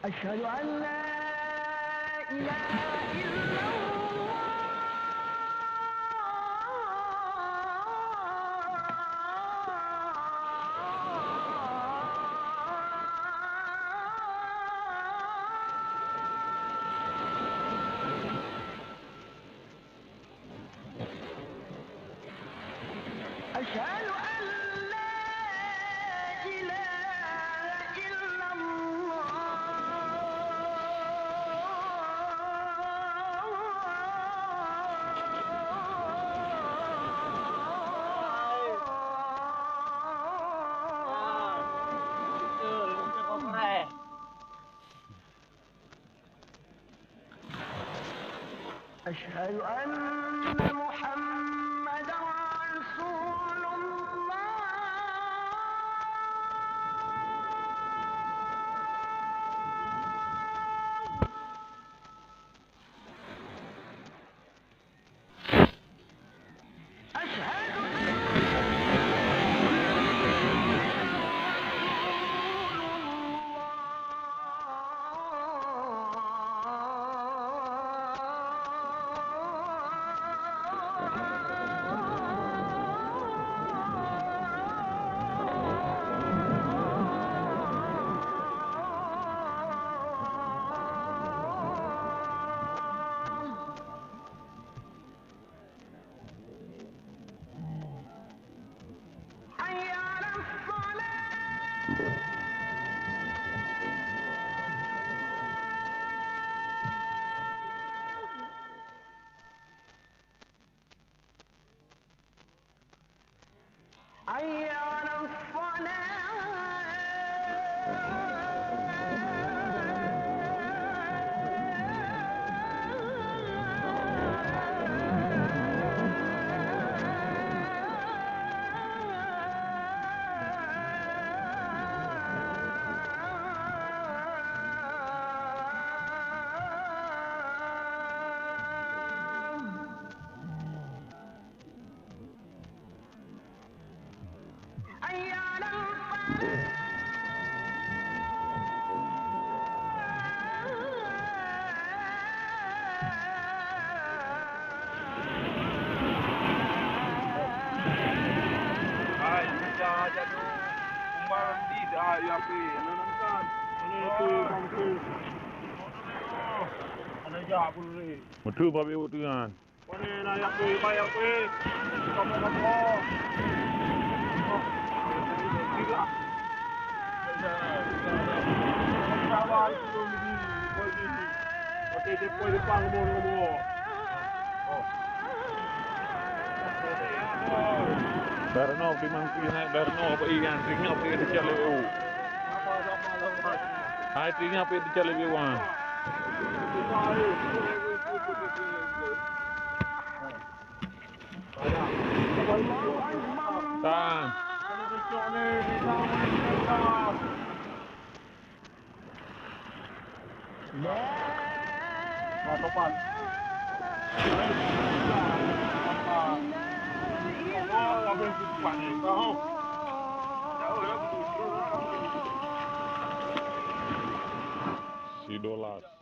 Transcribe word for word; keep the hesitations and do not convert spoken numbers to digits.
أشهد أن لا إله إلا الله. أشهد أن لا إله إلا الله. أشهد أن محمدا رسول الله. أشهد أن محمدا رسول الله. حي على الصلاة. حي على الصلاة. حي على الفلاح. Hai, kerja aja tu. Umar di dah, ya, pi. Mana kan? Mana itu, bangku? Mana jak pun ni? Betul, Pak Ibu tu kan. Barno, di mangki hai Barno, apa iyan, tinggal apa yang dicari. Hai, tinggal apa yang dicari, Wan. Tan. Sidolas.